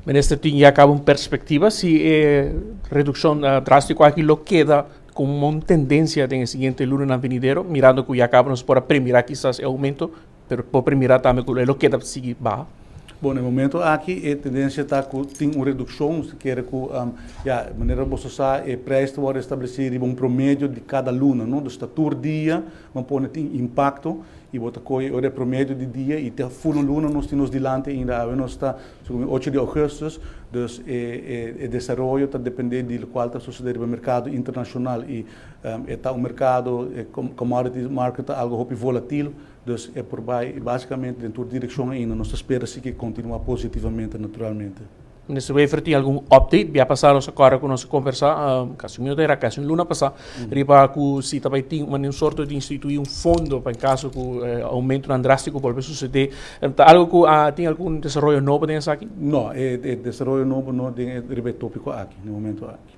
Minister, tin ya caba un perspectiva si e reduccion drastico aki lo keda como un tendencia den e siguiente lunanan venidero, mirando cu ya caba nos por a premira kisas e aumento, pero por premira tambe cu e lo keda sigui baha? Bon, na e momento aki e tendencia ta cu tin un reduccion, si kere cu, ya, manera boso sa, e prijs ta worde estableci riba un promedio di cada luna, no? Dus ta tur dia bo pone tin impacto y bo ta coge ora e promedio di dia y te full un luna nos tin nos dilanti ainda. Awe nos ta segun 8 di augustus, dus e desaroyo ta depende di locual ta sucede riba mercado internacional y e ta un mercado, e commodity market ta algo hopi volatil. Dus e por bai basicamente den tur direccion ainda. Nos ta spera si ke continua positivamente, naturalmente. Minister Wever, tin algun update? Bia pasa nos a corda cu nos a conversa, casi un minuto era, casi un luna pasa, riba cu si ta bai tin un sorto di institui un fondo pa en caso cu aumentonan drastico bolbe sucede. Ta algo cu tin algun desaroyo nobo den esaki? No, e desaroyo nobo no den riba e topico aki, na e momento aki.